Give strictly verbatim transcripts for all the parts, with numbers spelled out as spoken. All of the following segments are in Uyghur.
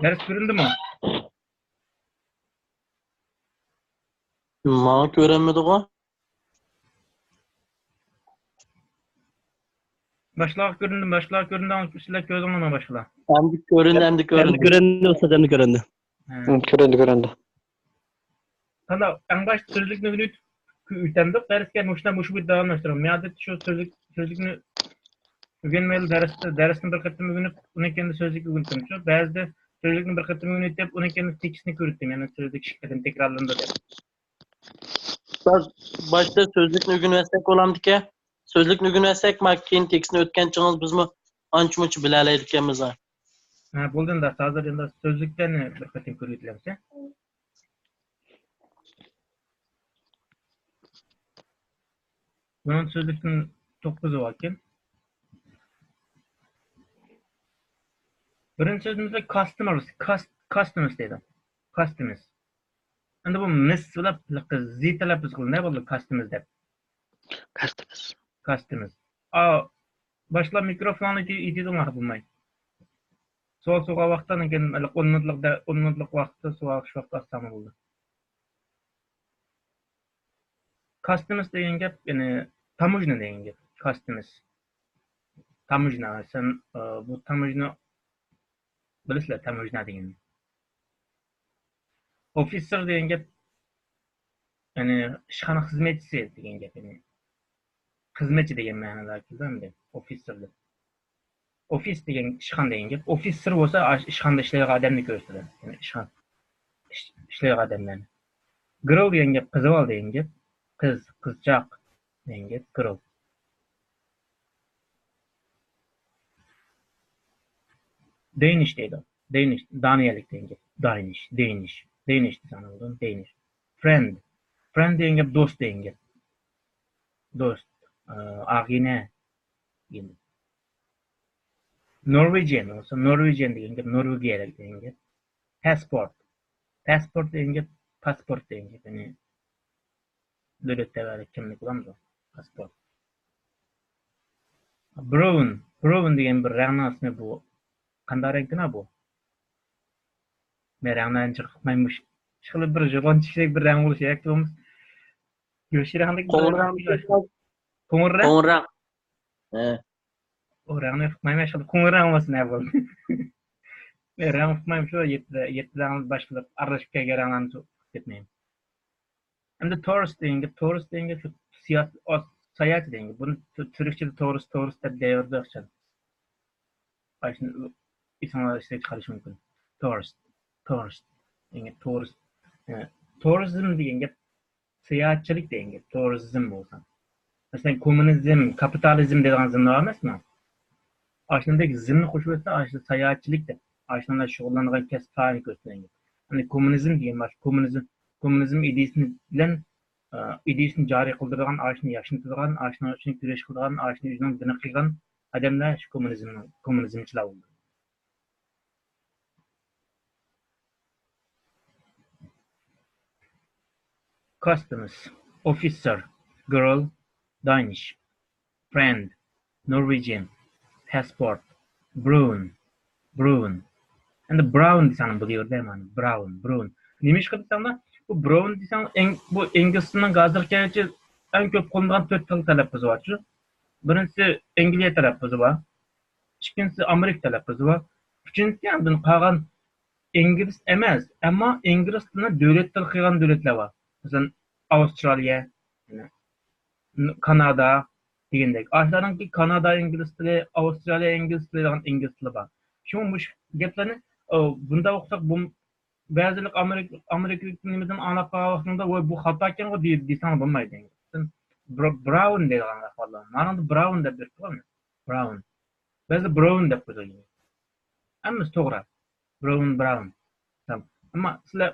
دەرس كۆرۈندىمۇ؟ ماڭا كۆرۈنمىدىغۇ. باشقىلارغا كۆرۈندى، باشقىلارغا كۆرۈندى، سىلەر كۆردۈڭلارمۇ باشقىلار؟ ئەمدى كۆرۈندى، ئەمدى كۆرۈندى. كۆرۈندى، ئۇستاز، ئەمدى كۆرۈندى. ھە. كۆرۈندى، كۆرۈندى. قانداق، ئەڭ باشتا سۆزلۈكنى ئۆگىنىپ ئۆتەمدۇق دەرسكە، مۇشۇنداق مۇشۇ بىر داۋاملاشتۇرۇڭ. مەن ئادەتتە شۇ سۆزلۈك، سۆزلۈكنى ئۆگەنمەيلا دەرستە، دەرسنى بىر قېتىم ئۆگىنىپ، ئۇنىڭ كېيىن سۆزلۈك ئۆگىنىپتىم. شۇ بەزىدە سۆزلۈكنى بىر قېتىم ئۆگىنىپ، ئۇنىڭ كېيىن تېكىستنى كۆرۈپتىم، يەنە سۆزلۈك ئىككى قېتىم تەكرارلىنىدۇ دەپ. باشتا سۆزلۈكنى ئۆگىنىۋەتسەك بولامدىكەن؟ سۆزلۈكنى ئۆگىنىۋەتسەك، ما كېيىن تېكىستنى ئۆتكەنچىڭىز بىزمۇ ئانچە-مۇنچە بىلەلەيدىكەنمىز. ھە، بولدى ئەمدى، ھازىر ئەمدى سۆزلۈكلەرنى بىر قېتىم كۆرۈۋېتىلەمسە. بۇنىڭ سۆزلۈكتىن توققۇزى باركەن. بىرىنچى سۆزىمىزدە customers، customers دەيدۇ. Customers. ئەمدى بۇ مىس بىلەن زى تەلەپپۇز قىلىنىدۇ، بولدى customers دەپ. كاستمىز. Customers. ئا، باشلار مىكروفوننى يېتىدىڭلار بولماي. سوئال سورىغان ۋاقىتتا، لېكىن ئون مىنۇتلۇق، ئون مىنۇتلۇق ۋاقىتتا سوئال ئالغان ۋاقىتتا ئاچساڭ بولدى. Customs دېگەن گەپ، يەنى تاموژنا دېگەن گەپ. Customs. تاموژنا، سەن، ئە، بۇ تاموژنا بىلىسىلەر، تاموژنا دېگەننى. ئوفىتسېر دېگەن گەپ، يەنى ئىشخانا خىزمەتچىسى دېگەن گەپ، يەنى خىزمەتچى دېگەن مەنىدە كېلىدۇ ئەمدى، ئوفىتسېر دەپ. ئوفىس دېگەن ئىشخانا دېگەن گەپ. ئوفىسسېر بولسا ئاشۇ ئىشخانىدا ئىشلەيدىغان ئادەمنى كۆرسىتىدۇ. يەنى ئىشخان-، ئىش-، ئىشلەيدىغان ئادەملەرنى. گىرل دېگەن گەپ قىز بالا دېگەن گەپ. قىز، قىزچاق دېگەن گەپ، گىرل. دېنىش دەيدۇ. دېنىش، دانىيەلىك دېگەن گەپ. داينىش، دېنىش. دېنىش دېسەڭ بولىدۇ، دېنىش. فرېند. فرېند دېگەن گەپ دوست دېگەن گەپ. دوست، ئا-، ئاغىنە دېگەن. نورۋېجىيەن بولسا، نورۋېجىيەن دېگەن گەپ، نورۋېگىيەلىك دېگەن گەپ. پاسپورت. پاسپورت دېگەن گەپ، پاسپورت دېگەن گەپ. يەنى دۆلەت تەۋەلىك كىملىك بولامدۇ؟ پاسپورت. براۋۇن. براۋۇن دېگەن بىر رەڭنىڭ ئىسمى بۇ. قانداق رەڭكىنا بۇ؟ مەن رەڭنى ئانچە ئۇقمايمەن. ئىشقىلىپ بىر يوغان چىشلىك بىر رەڭ بولۇشى كېرەك بولمىسا. گۆش رەڭدىكى بىر قوڭۇر رەڭ. قوڭۇر رەڭ؟ قوڭۇر رەڭ. قوڭۇر رەڭ. ھە. ئۇ رەڭنى ئۇقمايمەن، ئىشقىلىپ قوڭۇر رەڭ بولسا نە بولدى؟ مەن رەڭ ئۇقمايمەن، شۇ يەتتە، يەتتە رەڭ باشقىلىق ئارىلاشىپ كەلگەن رەڭلەرنى ئۇقۇپ كەتمەيمەن. ئەمدى تورىست دېگەن گەپ، تورىست دېگەن گەپ شۇ سىياس-، ئا-، ساياھەتچى دېگەن گەپ. بۇنى تۈ-، تۈركچىدە تورىست، تورىست دەپ دەيۋېرىدۇ ئىشقىلىپ. ئاشۇنى ئېسىڭلاردا ئىشلەپ چىقىرىش مۇمكىن. تورىست، تورىست دېگەن گەپ، تورىست. ئە، تورىزم دېگەن گەپ ساياھەتچىلىك دېگەن گەپ، تورىزم بولسا. مەسىلەن، كوممۇنىزم، كاپىتالىزم دەيدىغان زىملار ئەمەسمۇ؟ ئاشۇندەك زىمنى قوشۇۋەتسە، ئاشۇ ساياھەتچىلىك دەپ، ئاشۇنداق شۇغۇللانغان كەسىپ ساھەنى كۆرسىتىدىغان گەپ. يەنى كوممۇنىزم دېگەن باشقا، كوممۇنىزم، كوممۇنىزم ئىدىيىسى بىلەن، ئە، ئىدىيىسىنى جارى قىلدۇرىدىغان، ئاشۇنى ياشنىتىدىغان، ئاشۇنىڭ ئۈچۈن كۈرەش قىلىدىغان، ئاشۇنى ئۆزىنىڭ دىنى قىلغان ئادەملەر شۇ كوممۇنىزمنىڭ، كوممۇنىزمچىلار بولىدۇ. Customs، officer، girl، Danish، friend، Norwegian، passport، brown، brown. ئەمدى brown دېسەڭ بولۇۋېرىدۇ مانا، brown، brown. نېمىشقا دېسەڭلار، بۇ brown دېسەڭ، ئىڭ-، بۇ ئىنگلىز تىلىنىڭ ھازىرغىچە ئەڭ كۆپ قوللىنىدىغان تۆت خىل تەلەپپۇزى بارچۇ. بىرىنچىسى ئەنگلىيە تەلەپپۇزى بار. ئىككىنچىسى ئامېرىكا تەلەپپۇزى بار. ئۈچىنچىسى ئاندىن قالغان ئىنگلىز ئەمەس، ئەمما ئىنگلىز تىلىنى دۆلەت تىلى قىلغان دۆلەتلەر بار. مەسىلەن، ئاۋسترالىيە، كانادا دېگەندەك. ئاشۇلارنىڭكى كانادا ئىنگلىز تىلى، ئاۋسترالىيە ئىنگلىز تىلى دېگەن ئىنگلىز تىلى بار. شۇڭا مۇشۇ گەپلەرنى، ئۇ، بۇنداق ئوقۇساق، بۇ، بەزىلىك ئامېرىكا، ئامېرىكىلىك نېمىدىن ئاڭلاپ قالغان ۋاقتىڭدا، ۋاي، بۇ خاتاكەنغۇ دېسەڭ بولمايدۇ. بر-، براۋن دەيدىغان ئەھۋاللار. مانا براۋن دەپ بېرىپتۇ. براۋن. بەزىدە براۋن دەپ قويىدۇ. ھەممىسى توغرا. براۋن، براۋن. تامام. ئەمما سىلەر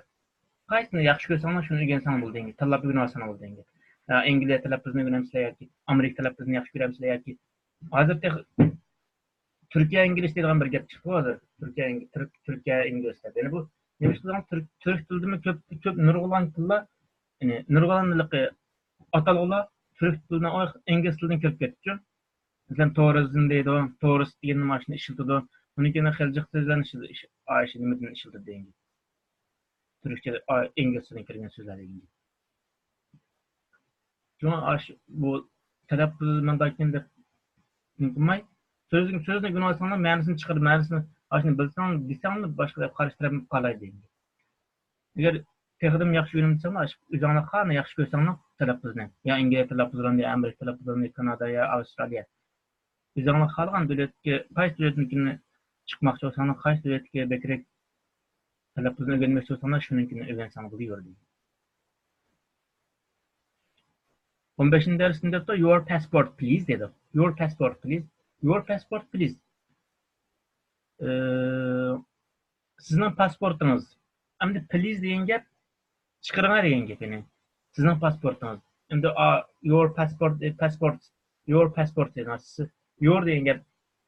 قايسىنى ياخشى كۆرسەڭلار، شۇنى ئۆگەنسەڭلار بولدى دېگەن گەپ. تاللاپ ئۆگىنىۋالساڭلار بولدى دېگەن گەپ. يا ئەنگلىيە تەلەپپۇزىنى ئۆگىنەمسىلەر ياكى ئامېرىكا تەلەپپۇزىنى ياخشى كۆرەمسىلەر ياكى ھازىر تېخى تۈركىيە ئىنگلىز دەيدىغان بىر گەپ چىقتى ھازىر. تۈركىيە ئىنگ-، تۈرك-، تۈركىيە ئىنگلىز دەپ. يەنى بۇ نېمە دېگەن تۈرك، تۈرك تىلىدىمۇ كۆپ، كۆپ نۇرغۇنلىغان تىللار، يەنى نۇرغۇنلىغان ئاتالغۇلار تۈرك تىلىدىن، ئىنگلىز تىلىدىن كىرىپ كەتتىچۇ. مەسىلەن، تورىزم دەيدۇ، تورىست دېگەن مانا شۇنى ئىشلىتىدۇ. ئۇنىڭ كېيىن خېلى جىق سۆزلەرنى ئىشلىتىدۇ، ئىش-، ئايشى نېمىدىن ئىشلىتىدۇ دېگەن گەپ. تۈركچە، ئا-، ئىنگلىزچىدىن كىرگەن سۆزلەر دېگەن گەپ. شۇڭا ئاش-، بۇ تەلەپپۇز مۇنداقكەن دەپ نېمە قىلماي، سۆزنى، سۆزنى ئۆگىنىۋالساڭلار، مەنىسىنى چىقىرىپ، مەنىسىنى ئاشۇنى بىلسەڭ، دېسەڭلار، باشقا قارشى تەرەپ قالاي دېگەن گەپ. ئەگەر تېخىدىمۇ ياخشى ئۆگىنىپ دېسەڭلار، ئاشۇ ئۆزۈڭلار قانداق ياخشى كۆرسەڭلار تەلەپپۇزنى، يا ئىنگلىز تەلەپپۇزلىرىنى، يا ئامېرىكا تەلەپپۇزلىرىنى، كانادا، يا ئاۋسترالىيە، ئۆزۈڭلار خالىغان دۆلەتكە، قايسى دۆلەتنىڭكىنى چىقماقچى بولساڭلار، قايسى دۆلەتكە بەكرەك تەلەپپۇزنى ئۆگەنمەكچى بولساڭلار، شۇنىڭكىنى ئۆگەنسەڭلار بولۇۋېرىدۇ. ئون بەشىنچى دەرستە دەپتۇ، your passport please دېدى. Your passport please. Your passport please. ئى، سىزنىڭ پاسپورتىڭىز. ئەمدى please دېگەن گەپ، چىقىرىڭا دېگەن گەپ، يەنى سىزنىڭ پاسپورتىڭىز. ئەمدى، ئا، your passport، ئى، passport، your passport دېگەن، سى-، your دېگەن گەپ،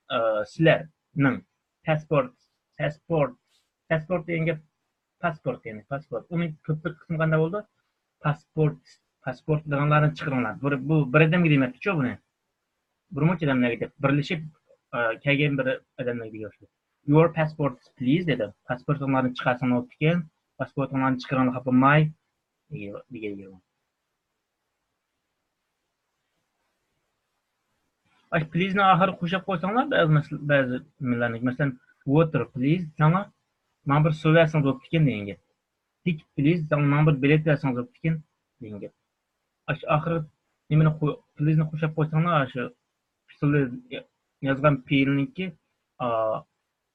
ئى، سىلەرنىڭ. پاسپورت، پاسپورت، پاسپورت دېگەن گەپ، پاسپورت، يەنى پاسپورت. ئۇنىڭ كۆپلۈك قىسمى قانداق بولىدۇ؟ پاسپورت، پاسپورتلىرىڭلارنى چىقىرىڭلار. بۇ، بۇ بىر ئادەمگە دېمەپتىچۇ بۇنى. بىر مۇنچە ئادەملەرگە دەپ بىرلىشىپ، ئە، كەلگەن بىر ئادەملەرگە دېگەن ئوخشايدۇ. Your passport please دېدى. پاسپورتۇڭلارنى چىقارساڭلار بوپتىكەن. پاسپورتۇڭلارنى چىقىرىڭلار خاپا بولماي دېگەن گەپ. ئاشۇ please نى ئاخىرىغا قوشۇپ قويساڭلار، بەزى مەسىلە، بەزى نېمىلەرنى، مەسىلەن، water please دېسەڭلار، ماڭا بىر سۇ بەرسىڭىز بوپتىكەن دېگەن گەپ. Ticket please دېسەڭلار، ماڭا بىر بېلەت بەرسىڭىز بوپتىكەن دېگەن گەپ. ئاشۇ ئاخىرى نېمىنى قو-، please نى قوشۇپ قويساڭلار، ئاشۇ سىلى يازغان پېئىلنىڭكى، ئا،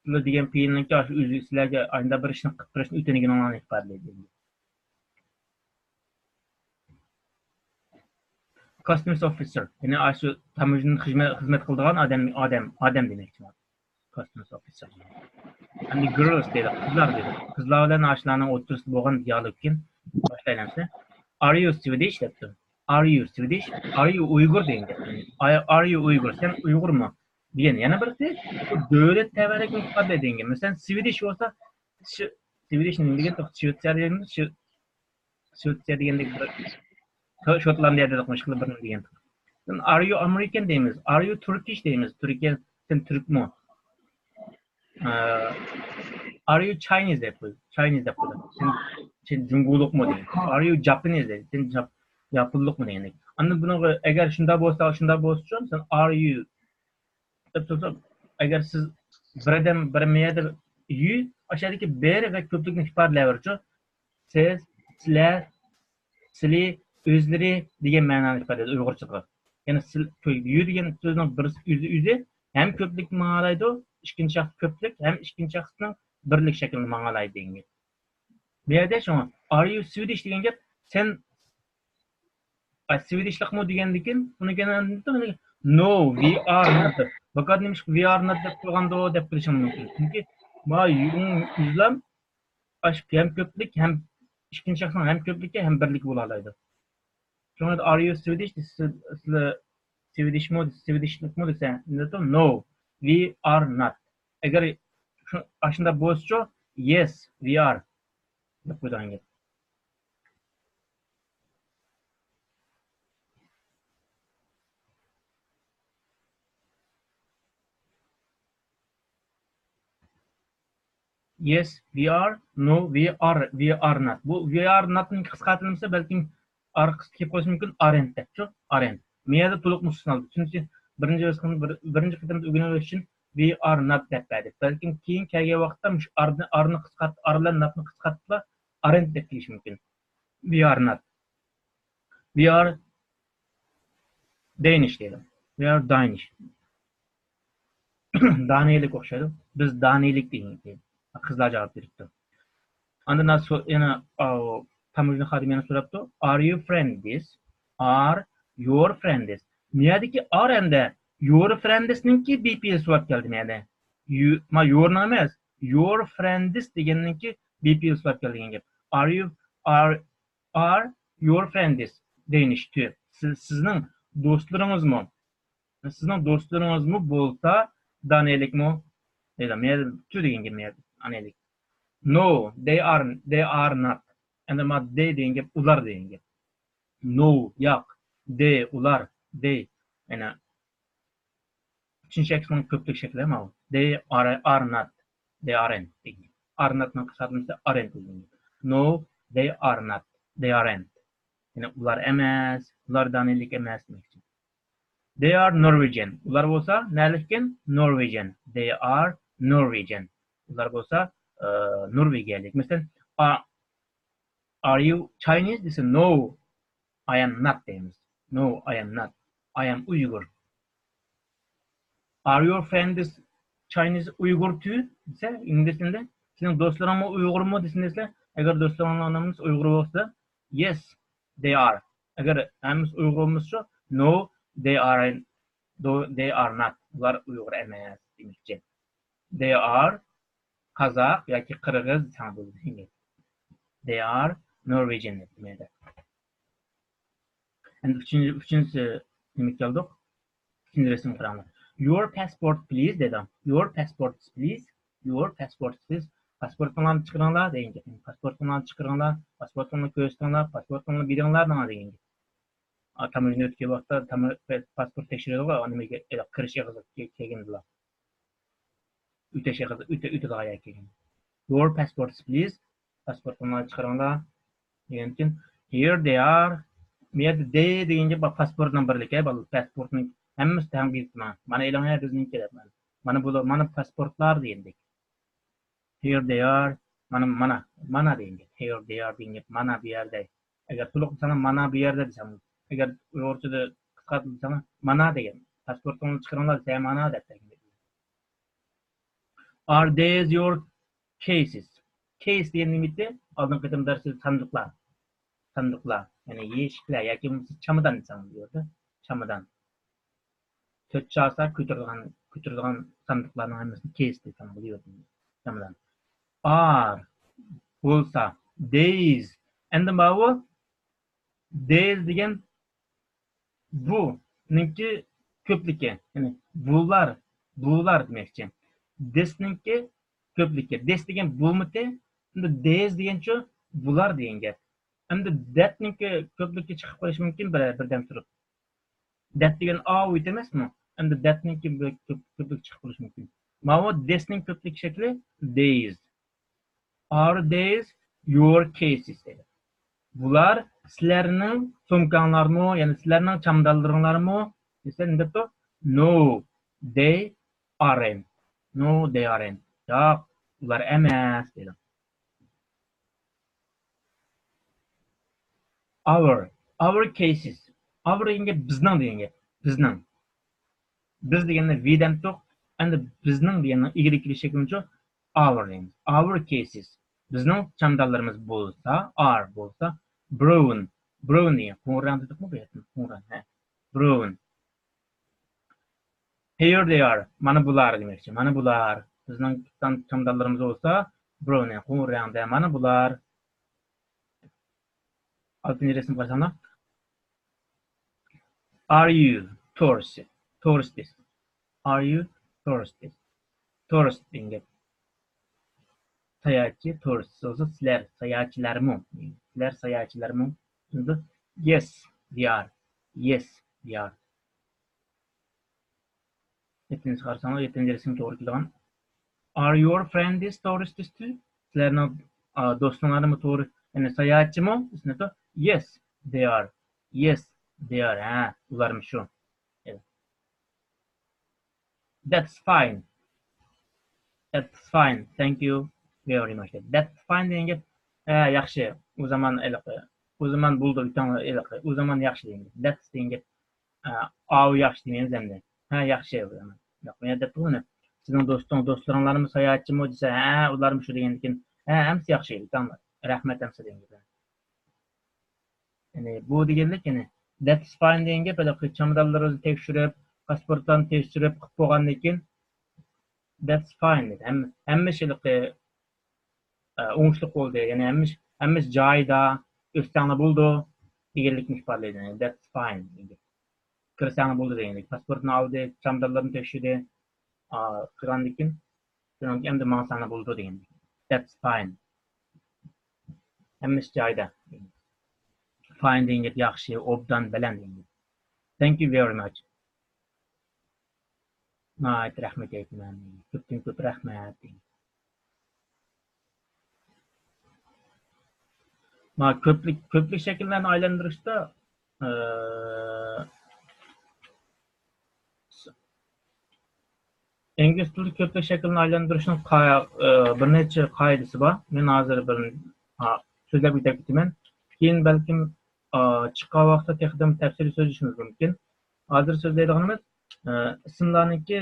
سىلى دېگەن پېئىلنىڭكى ئاشۇ ئۆزى سىلەرگە ئاينىدا بىر ئىشنى قىلىپ بېرىشنى ئۆتۈنگىنىڭلارنى ئىپادىلەيدۇ. Customs officer، يەنى ئاشۇ تاموژنىدا خىزمەت، خىزمەت قىلىدىغان ئادەم، ئادەم، ئادەم دېمەكچىمەن. Customs officer. ئەمدى girls دەيدۇ، قىزلار دەيدۇ. قىزلار بىلەن ئاشۇلارنىڭ ئوتتۇرىسىدا بولغان دىئالوگتىن باشلايلى ئەمسە. Are you Swedish دەپتۇ. Are you Swedish? Are you Uyghur دېگەن گەپ. Are you Uyghur؟ سەن ئۇيغۇرمۇ؟ دېگەن يەنە بىرسى، بۇ دۆلەت تەۋەلىكىنى ئىپادىلەيدىغان گەپ. مەسىلەن، Swedish بولسا، شۇ، Swedish نېمە دېگەن؟ شۋېتسىيە دېگەن، شۇ، شۋېتسىيە دېگەندەك بىر، شوتلاندىيە دېدۇق، مۇشۇ بىر نېمە دېگەن. Are you American دەيمىز، are you Turkish دەيمىز، تۈركىيە، سەن تۈركمۇ؟ ئە، are you Chinese دەپ قويدى، Chinese دەپ قويدى. سەن، سەن جۇڭگولۇقمۇ دېگەن. Are you Japanese دەيدۇ، سەن جاپ-، ياپونلۇقمۇ دېگەندەك. ئاندىن بۇنىڭغا ئەگەر شۇنداق بولسا، شۇنداق بولسىچۇ، سەن are you دەپ تۇرسا، ئەگەر سىز بىر ئادەم، بىر مەيەدە you، ئاشۇ يەردىكى بىر ۋە كۆپلۈكنى ئىپادىلەۋېرىدۇ. سىز، سىلەر، سىلى، ئۆزلىرى دېگەن مەنانى ئىپادىلەيدۇ ئۇيغۇرچىلىقى. يەنى سىل-، you دېگەن سۆزنىڭ بىرسى ئۆزى، ئۆزى ھەم كۆپلۈككە ماڭالايدۇ، ئىككىنچى شەخس كۆپلۈك ھەم ئىككىنچى شەخسنىڭ بىرلىك شەكلىدە ماڭالايدۇ دېگەن گەپ. بۇ يەردە شۇڭا، are you Swedish دېگەن گەپ، سەن، ئا، سۋېدىشلىقمۇ دېگەندىكىن، ئۇنى كېيىن no، we are not دەپ. بۇ قەدەر نېمىشقا we are not دەپ قويغاندۇ دەپ قېلىشىڭ مۇمكىن. چۈنكى ما يۇڭ يۈزلام ئاشۇ ھەم كۆپلۈك، ھەم ئىككىنچى شەخسنىڭ ھەم كۆپلۈكى، ھەم بىرلىكى بولالايدۇ. شۇڭا are you Swedish دېسە، سىلەر سۋېدىشمۇ، سۋېدىشلىقمۇ دېسە، no، we are not. ئەگەر شۇ، ئاشۇنداق بولسىچۇ، yes، we are دەپ قويىدىغان گەپ. Yes, we are. No, we are, we are not. بۇ we are not نى قىسقارتىلمىسا، بەلكىم ئارقىسىدا كېلىپ قېلىشى مۇمكىن، aren't دەپچۇ، aren't. مېيەدە تولۇق مۇستەسنا. چۈنكى بىرىنچى، بىر-، بىرىنچى قېتىم ئۆگىنىۋېلىش ئۈچۈن we are not دەپ بەردى. بەلكىم كېيىن كەلگەن ۋاقىتتا مۇشۇ are نى، are نى قىسقارت-، are بىلەن not نى قىسقارتىپلا aren't دەپ كېلىشى مۇمكىن. We are not. We are Danish دەيدۇ. We are Danish. دانىيەلىك ئوخشايدۇ. بىز دانىيەلىك دېگەن. قىزلار جاۋاب بېرىپتۇ. ئاندىن سو-، يەنە، ئاۋۇ، تاموژنا خادىمى يەنە سوراپتۇ. Are you friendlies? Are your friendlies؟ مىيەدىكى are ئەمدى your friendlies نىڭكى بى پېئىل سوراپ كەلدى مىيەدە. You، ما your نىڭ ئەمەس. Your friendlies دېگەننىڭكى بى پېئىل سوراپ كەلدى دېگەن گەپ. Are you، are، are your friendlies Danish too؟ سىز، سىزنىڭ دوستلىرىڭىزمۇ، سىزنىڭ دوستلىرىڭىزمۇ بولسا دانىيەلىكمۇ؟ دەيدۇ. مەن تو دېگەن گەپ، مەن دانىيەلىك. No, they are، they are not. ئەمدى ما they دېگەن گەپ ئۇلار دېگەن گەپ. No، ياق. They، ئۇلار. They. يەنى ئۈچىنچى شەخسنىڭ كۆپلۈك شەكلى ماۋۇ. They are, are not. They aren't دېگەن. Are not نىڭ قىسقارتمىسى aren't دېگەن. No, they are not. They aren't. يەنى ئۇلار ئەمەس، ئۇلار دانىيەلىك ئەمەس دېمەكچى. They are Norwegian. ئۇلار بولسا نەلىككەن؟ Norwegian. They are Norwegian. ئۇلار بولسا، ئە، نورۋېگىيەلىك. مەسىلەن، are, are you Chinese دېسە، no, I am not دەيمىز. No, I am not. I am Uyghur. Are your friends Chinese Uyghur too دېسە، ئىنگلىز تىلىدا، سېنىڭ دوستلىرىڭمۇ ئۇيغۇرمۇ دېسە، ئەگەر دوستلىرىڭنىڭ ھەممىسى ئۇيغۇر بولسا، yes, they are. ئەگەر ھەممىسى ئۇيغۇر بولمىسا، no, they aren't. They are not. ئۇلار ئۇيغۇر ئەمەس دېمەكچى. They are قازاق ياكى قىرغىز دېسەڭ بولىدۇ. They are Norwegian دېمەيدۇ. ئەمدى ئۈچىنچى، ئۈچىنچى نېمىگە كەلدۇق؟ ئۈچىنچى رەسىمگە قاراڭلار. Your passport, please دېدى. Your passport, please. Your passport, please. پاسپورتۇڭلارنى چىقىرىڭلار دېگەن گەپ. پاسپورتۇڭلارنى چىقىرىڭلار، پاسپورتۇڭلارنى كۆرسىتىڭلار، پاسپورتۇڭلارنى بېرىڭلار دېگەن گەپ. تاموژنا ئۆتكەن ۋاقىتتا تامو-، پاسپورت تېكىشۈرىدىغۇ، نېمىگە، كىرىش ئېغىزىغا كەلگەندىلا. ئۆتەش ئېغىزى، ئۆتە-، ئۆتىدىغان يەرگە كەلگەن. Your passports, please. پاسپورتۇڭلارنى چىقىرىڭلار. دېگەندىن كېيىن، here they are. بۇ يەردە they دېگەن گەپ پاسپورتنىڭ بىرلىكى، بالىلار. پاسپورتنىڭ ھەممىسى تەڭ بېرىپتۇ ماڭا. مانا ئېلىڭ، ھە، بىزنىڭكى دەپ. مانا بۇلار، مانا پاسپورتلار دېگەندەك. Here they are. مانا، مانا، مانا دېگەن گەپ. Here they are دېگەن گەپ. مانا بۇ يەردە. ئەگەر تولۇق دېسەڭلار، مانا بۇ يەردە دېسەڭ. ئەگەر ئۇيغۇرچىدا قىسقارتىپ دېسەڭلار، مانا دېگەن. پاسپورتۇڭلارنى چىقىرىڭلار دېسە، مانا دەپ بەرگەن گەپ. Are these your cases? Case دېگەن نېمە ئىدى؟ ئالدىنقى قېتىم دەرستە ساندۇقلار. ساندۇقلار. يەنى يەشىكلەر ياكى بولمىسا چامادان دېسەڭ بولىدۇ. چامادان. تۆت چاسا كۆتۈرىدىغان، كۆتۈرىدىغان ساندۇقلارنىڭ ھەممىسىنى case دەپ بولىۋاتىمىز. چامادان. Are بولسا، these. ئەمدى ماۋۇ these دېگەن بۇنىڭكى كۆپلۈكى، يەنى بۇلار، بۇلار دېمەكچى. This نىڭكى كۆپلۈكى. This دېگەن بۇمىتى، ئەمدى these دېگەنچۇ بۇلار دېگەن گەپ. ئەمدى that نىڭكى كۆپلۈكى چىقىپ قېلىشى مۇمكىن بىر، بىردەم تۇرۇپ. That دېگەن ئاۋۇ ئىت ئەمەسمۇ؟ ئەمدى that نىڭكى بىر كۆپ، كۆپلۈكى چىقىپ قېلىشى مۇمكىن. ماۋۇ this نىڭ كۆپلۈك شەكلى these. Are these your cases دەيدۇ. بۇلار سىلەرنىڭ سومكاڭلارمۇ، يەنى سىلەرنىڭ چامادانلىرىڭلارمۇ دېسە نېمە دەپتۇ؟ No, they aren't. No, they aren't. ياق، ئۇلار ئەمەس دەيدۇ. Our, our cases. Our دېگەن گەپ بىزنىڭ دېگەن گەپ. بىزنىڭ. بىز دېگەندە we دەمتۇق. ئەمدى بىزنىڭ دېگەننىڭ ئىگىلىك كېلىش شەكلى بويىچە our دەيمىز. Our cases. بىزنىڭ چامادانلىرىمىز بولسا، are بولسا، brown. Brown دېگەن قوڭۇر رەڭ دېدۇقمۇ بۇ يەردە؟ قوڭۇر رەڭ، ھە. Brown. Here they are. مانا بۇلار دېمەكچى. مانا بۇلار. بىزنىڭ چامادانلىرىمىز بولسا، brown، قوڭۇر رەڭدە. مانا بۇلار. ئالتىنچى رەسىمگە قارىساڭلار. Are you tourist? Tourist. Are you tourist? Tourist دېگەن گەپ. ساياھەتچى، tourist بولسا سىلەر ساياھەتچىلەرمۇ؟ سىلەر ساياھەتچىلەرمۇ؟ Yes, they are. Yes, they are. يەتتىنچىسىگە قارىساڭلار، يەتتىنچى رەسىم توغرا كېلىدىغان. Are your friends tourists too? سىلەرنىڭ، ئا، دوستۇڭلارمۇ تور-، يەنى ساياھەتچىمۇ؟ Yes, they are. Yes, they are. ھە، ئۇلارمۇ شۇ. That's fine. That's fine. Thank you very much. That's fine دېگەن گەپ، ھە، ياخشى. ئۇ زامان ھېلىقى. ئۇ زامان بولدى، ئۆتەڭ ھېلىقى. ئۇ زامان ياخشى دېگەن گەپ. That's دېگەن گەپ. ئاۋۇ ياخشى دېمەيمىز ئەمدى. ھە، ياخشى. ياق، مەن دەپتۇ ئۇنى. سىزنىڭ دوستۇڭ، دوستلىرىڭلارمۇ ساياھەتچىمۇ دېسە، ھە، ئۇلارمۇ شۇ دېگەندىكىن، ھە، ھەممىسى ياخشى، ئۆتەڭلار. رەھمەت ھەممىسى دېگەن گەپ. يەنى بۇ دېگەنلىك، يەنى that's fine دېگەن گەپ، ھېلىقى چامادانلىرىڭىزنى تەكشۈرۈپ، پاسپورتلارنى تەكشۈرۈپ قىلىپ بولغاندىن كېيىن، that's fine دېدى. ھەممە، ھەممە ئىش ھېلىقى ئە، ئوڭۇشلۇق بولدى. يەنى ھەممە ئىش، ھەممە ئىش جايىدا، ئۆتسەڭلار بولىدۇ دېگەنلىكنى ئىپادىلەيدۇ. يەنى that's fine دېگەن. كىرسەڭلار بولىدۇ دېگەنلىك. پاسپورتنى ئالدى، چامادانلىرىنى تەكشۈردى. ئا، قىلغاندىن كېيىن، شۇنىڭ ئەمدى ماڭساڭلار بولىدۇ دېگەن. That's fine. ھەممە ئىش جايىدا. Fine دېگەن گەپ ياخشى، ئوبدان، بەلەن دېگەن گەپ. Thank you very much. ناھايىتى رەھمەت ئېيتىمەن. كۆپتىن كۆپ رەھمەت. ما كۆپلۈك، كۆپلۈك شەكىللەرنى ئايلاندۇرۇشتا، ئى، ئىنگلىز تىلىدا كۆپلۈك شەكىلنى ئايلاندۇرۇشنىڭ قا-، ئى، بىر نەچچە قائىدىسى بار. مەن ھازىر بىر، ھا، سۆزلەپ ئۆتۈپ كېتىمەن. كېيىن بەلكىم، ئى، چىققان ۋاقىتتا تېخىدىن تەپسىلىي سۆزلىشىمىز مۇمكىن. ھازىر سۆزلەيدىغىنىمىز، ئى، ئىسىملارنىڭكى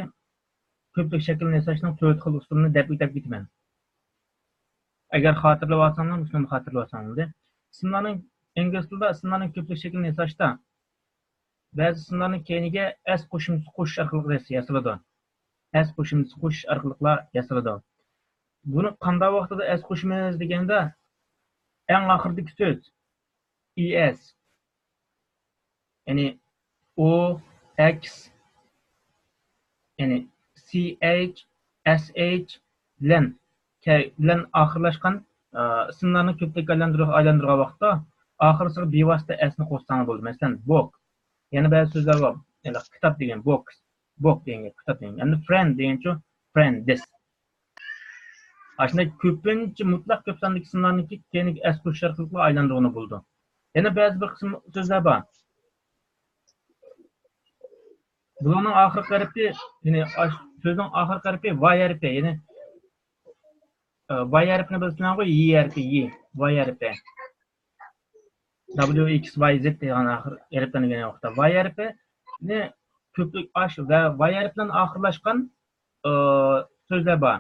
كۆپلۈك شەكىلنى ياساشنىڭ تۆت خىل ئۇسۇلىنى دەپ ئۆتۈپ كېتىمەن. ئەگەر خاتىرىلەۋالساڭلار، مۇشۇنى خاتىرىلىۋالساڭلار. ئىسىملارنىڭ، ئىنگلىز تىلىدا ئىسىملارنىڭ كۆپلۈك شەكلىنى ياساشتا، بەزى ئىسىملارنىڭ كەينىگە ئەس قوشۇمچىسى قوشۇش ئارقىلىق ياس-، ياسىلىدۇ. ئەس قوشۇمچىسى قوشۇش ئارقىلىقلا ياسىلىدۇ. بۇنى قانداق ۋاقتىدا ئەس قوشىمىز دېگەندە، ئەڭ ئاخىرىدىكى سۆز، ئى ئەس. يەنى ئو، ئەكس، يەنى سى ئەيچ، ئەس ئەيچ بىلەن، كە-، بىلەن ئاخىرلاشقان، ئە، ئىسىملارنى كۆپلۈككە ئايلاندۇر-، ئايلاندۇرغان ۋاقىتتا ئاخىرسىغا بىۋاسىتە ئەسنى قوشساڭلار بولىدۇ. مەسىلەن، بوك. يەنە بەزى سۆزلەر بار. يەنى كىتاب دېگەن بوكس. بوك دېگەن گەپ، كىتاب دېگەن. ئەمدى فرەند دېگەنچۇ؟ فرەندىس. ئاشۇنداق كۆپىنچە مۇتلەق كۆپ ساندىكى ئىسىملارنىڭكى كەينىگە ئەس قوشۇش ئارقىلىق ئايلاندۇرغىلى بولىدۇ. يەنە بەزى بىر قىسىم سۆزلەر بار. بۇلارنىڭ ئاخىرقى ھەرپى، يەنى ئاش-، سۆزنىڭ ئاخىرقى ھەرپى ۋاي ھەرپى، يەنى، ئە، ۋاي ھەرپىنى بىلىسىلەرغۇ، يى ھەرپى، يى، ۋاي ھەرپى. دابليۇ ئېكس ۋاي زېت دېگەن ئاخىر ھەرپلەرنى دېگەن ۋاقىتتا، ۋاي ھەرپىنى كۆپلۈك ئاش ۋە ۋاي ھەرپى بىلەن ئاخىرلاشقان، ئى، سۆزلەر بار.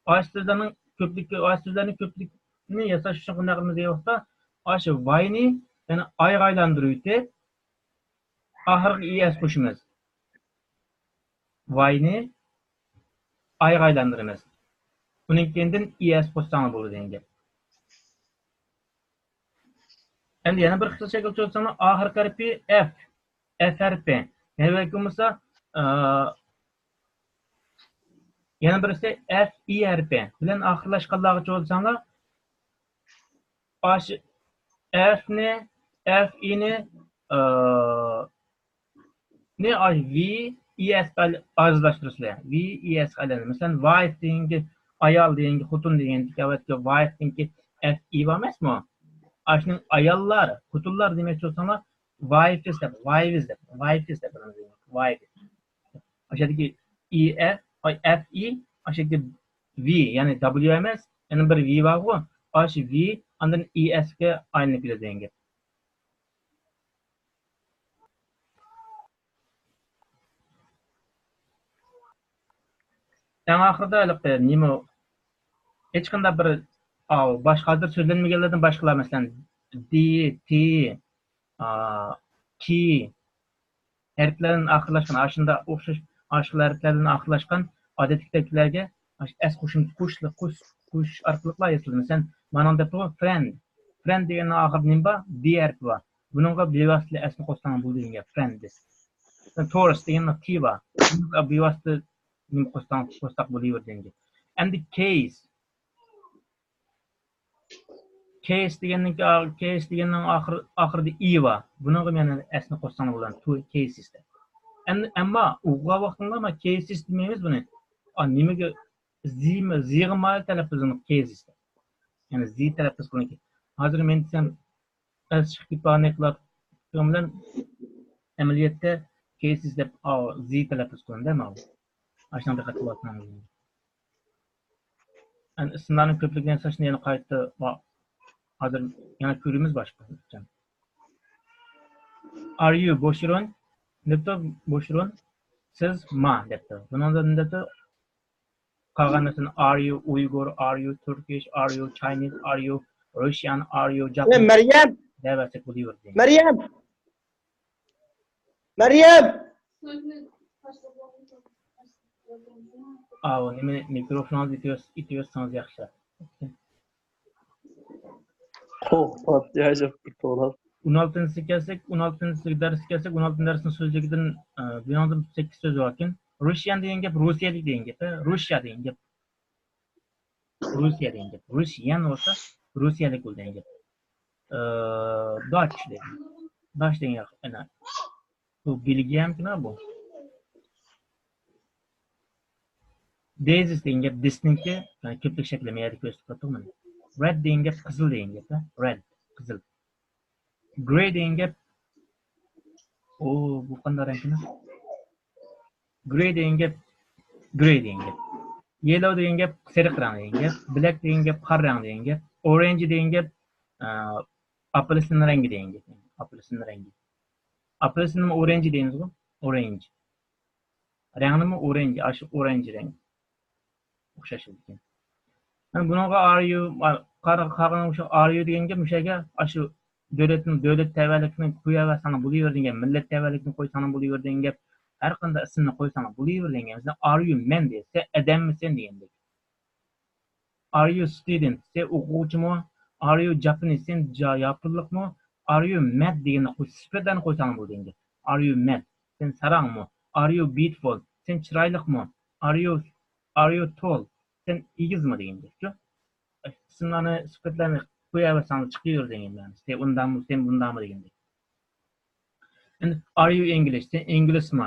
ئاش سۆزلەرنىڭ كۆپلۈكى، ئاش سۆزلەرنىڭ كۆپلۈكىنى ياساش ئۈچۈن قانداق قىلىمىز دېگەن ۋاقىتتا، ئاش ۋاينى، يەنى ئايغا ئايلاندۇرۇۋېتىپ، ئاخىرىغا ئى ئەس قوشىمىز. ۋاينى ئايغا ئايلاندۇرىمىز. ئۇنىڭ كەينىدىن ئى ئەس قوشساڭلار بولىدۇ دېگەن گەپ. ئەمدى يەنە بىر خىل شەكىل چۈشۈرسەڭلار، ئاخىرقى ھەرپى ئەف، ئەف ھەرپى. يەنە بەلكى بولمىسا، ئە، يەنە بىرسى ئەف ئى ھەرپى بىلەن ئاخىرلاشقانلارغا چۈشۈرسەڭلار، ئاش-، ئەفنى، ئەف ئىنى، ئە، نى ئاي ۋى ئى ئەس ئايلىنىپ ئاجىزلاشتۇرىسىلەر. ۋى ئى ئەس ئايلىنىپ. مەسىلەن، ۋايف دېگەنگە ئايال دېگەنگە خوتۇن دېگەندىكى ئەۋەتكە ۋايف دېگەنگە ئەف ئى بار ئەمەسمۇ؟ ئاشۇنىڭ ئاياللار، خوتۇنلار دېمەكچى بولساڭلار، ۋايفس دەپ، ۋايۋز دەپ، ۋايفس دەپ، ۋايف. ئاشۇدىكى ئى ئەف، ئاي، ئەف ئى، ئاشۇدىكى ۋى، يەنى دابليۇ ئەمەس، يەنە بىر ۋى بارغۇ، ئاشۇ ۋى ئاندىن ئى ئەسكە ئايلىنىپ كېتىدۇ دېگەن گەپ. ئەڭ ئاخىرىدا ھېلىقى نېمە، ھېچقانداق بىر، ئاۋۇ، باشقا ھازىر سۆزلەنمىگەنلەردىن باشقىلار، مەسىلەن، دى، تى، ئا، كى ھەرپلەردىن ئاخىرلاشقان، ئاشۇنداق ئوخشاش، ئاشۇ ھەرپلەردىن ئاخىرلاشقان ئادەتتىكىدەكلەرگە ئەس قوشۇمچە قوش، قوش، قوشۇش ئارقىلىقلا ياسىلىدۇ. مەسىلەن، مانىڭ دەپتۇ، فرەند. فرەند دېگەننىڭ ئاخىرىدا نېمە بار؟ دى ھەرپى بار. بۇنىڭغا بىۋاسىتە ئەسنى قوشساڭ بولىدۇ دېگەن گەپ، فرەند دېسە. تورس دېگەننىڭ تى بار. بۇنىڭغا بىۋاسىتە نېمە قوشساڭ، قوشساق بولۇۋېرىدۇ دېگەن گەپ. ئەمدى كەيس. كەيس دېگەننىڭكى، كەيس دېگەننىڭ ئاخىر-، ئاخىرىدا ئى بار. بۇنىڭغا يەنە ئەسنى قوشساڭلار بولىدۇ. تو كەيسىس دەپ. ئەمدى، ئەمما ئوقۇغان ۋاقتىڭلار ما كەيسىس دېمەيمىز بۇنى. ئا، نېمىگە، زىمۇ-، زىغا مايىل تەلەپپۇزىنى كەيسىس دەپ. يەنى زى تەلەپپۇز قىلىنىدىكەن. ھازىر مەن دېسەم، ئەس چىقىپ كېتىدىغان قىلىۋاتقىنىم بىلەن ئەمەلىيەتتە كەيسىس دەپ، ئا، زى تەلەپپۇز قىلىنىدۇ ماۋۇ. ئاشۇنىڭ دىققەت قىلىۋاتقىنىڭىز. يەنى ئىسىملارنىڭ كۆپلۈكىنى ياساشنى يەنە قايتا ۋا-، ھازىر يەنە كۆرىمىز باشقا. Are you بوش ئورۇن؟ دەپتۇ، بوش ئورۇن. سىز ما دەپتۇ. بۇنىڭدا نېمە دەپتۇ؟ قالغان نەرسىنى are you Uyghur, are you Turkish, are you Chinese, are you Russian, are you Japanese مەريەم! دەۋەرسەك بولۇۋېرىدۇ. مەريەم! مەريەم! ئاۋۇ نېمە، مىكروفونىڭىزنى ئېتىۋەتسىڭىز ياخشى. ئون ئالتىنچى كەلسەك، ئون ئالتىنچى دەرسكە كەلسەك، ئون ئالتىنچى دەرسنىڭ سۆزلۈكىدىن، ئە، بۇنىڭدىن سەككىز سۆز باركەن. روشيەن دېگەن گەپ روسىيەلىك دېگەن گەپ، ھە؟ روسىيە دېگەن گەپ. روسىيە دېگەن گەپ. روشيەن بولسا روسىيەلىك بولىدۇ دېگەن گەپ. ئە، داچ دېگەن. داچ دېگەن گەپ. ئەنە. بۇ بېلگىيەمىكىن بۇ. دېيزىس دېگەن گەپ دىسنىڭكى، يەنى كۆپلۈك شەكلى مەيەردە كۆرسىتىپ قويدۇق مانا. رەد دېگەن گەپ قىزىل دېگەن گەپ، ھە؟ رەد، قىزىل. گرەي دېگەن گەپ، ئۇ، بۇ قانداق رەڭ ئىكەن؟ گرەي دېگەن گەپ، گرەي دېگەن گەپ. يېللو دېگەن گەپ سېرىق رەڭ دېگەن گەپ. بلەك دېگەن گەپ قارا رەڭ دېگەن گەپ. ئورېنج دېگەن گەپ، ئە، ئاپېلسىن رەڭگى دېگەن گەپ. ئاپېلسىن رەڭگى. ئاپېلسىنمۇ ئورېنج دەيمىزغۇ؟ ئورېنج. رەڭنىمۇ ئورېنج، ئاشۇ ئورېنج رەڭ. ئوخشاش ئىكەن. مانا بۇنىڭغا ئار يۇ، قارىغان شۇ ئار يۇ دېگەن گەپ مۇشۇ يەرگە ئاشۇ دۆلەتنىڭ، دۆلەت تەۋەلىكىنى قويۇۋەرسەڭ بولۇۋېرىدىغان، مىللەت تەۋەلىكىنى قويساڭ بولۇۋېرىدىغان گەپ، ھەر قانداق ئىسىمنى قويساڭ بولۇۋېرىدىغان گەپ. مەسىلەن، ئار يۇ مەن دېسە، سەن ئادەممىسەن دېگەندەك. ئار يۇ ستۇدېنت؟ سەن ئوقۇغۇچىمۇ؟ ئار يۇ جاپانىز؟ سەن جا-، ياپونلۇقمۇ؟ ئار يۇ مەد دېگەننى قوي، سۈپەتلەرنى قويساڭ بولىدىغان گەپ. ئار يۇ مەد؟ سەن ساراڭمۇ؟ ئار يۇ بيۇتىفۇل؟ سەن چىرايلىقمۇ؟ ئار يۇ، ئار يۇ تول؟ سەن ئېگىزمۇ دېگەن گەپچۇ. ئىسىملارنى، سۈپەتلەرنى قويۇۋەرسەڭ چىقىۋېرىدىغان گەپ. سەن ئۇنداقمۇ، سەن بۇنداقمۇ دېگەندەك. ئەمدى، ئار يۇ ئىنگلىش؟ سەن ئىنگلىسمۇ؟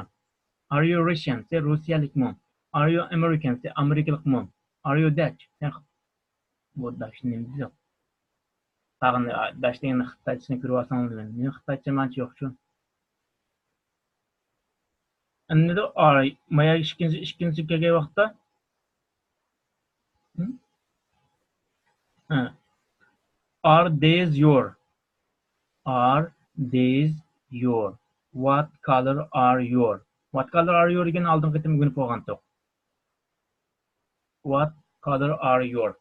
ئار يۇ رۇسىيەن؟ سەن رۇسىيەلىكمۇ؟ ئار يۇ ئامېرىكان؟ سەن ئامېرىكىلىقمۇ؟ ئار يۇ دەچ؟ سەن، بۇ داچ نېمە دېدۇق؟ قالغان داچ دېگەننى خىتايچىسىنى كۆرۈۋالساڭلار بىلىمەن. مېنىڭ خىتايچەم ئانچە يوقچۇ. ئەمدى ئار، مايا ئىككىنچى، ئىككىنچى كەلگەن ۋاقىتتا، ھە؟ Are these your? Are these your? What color are your? What color are your دېگەن ئالدىنقى قېتىم ئۆگىنىپ بولغانتۇق. What color are your?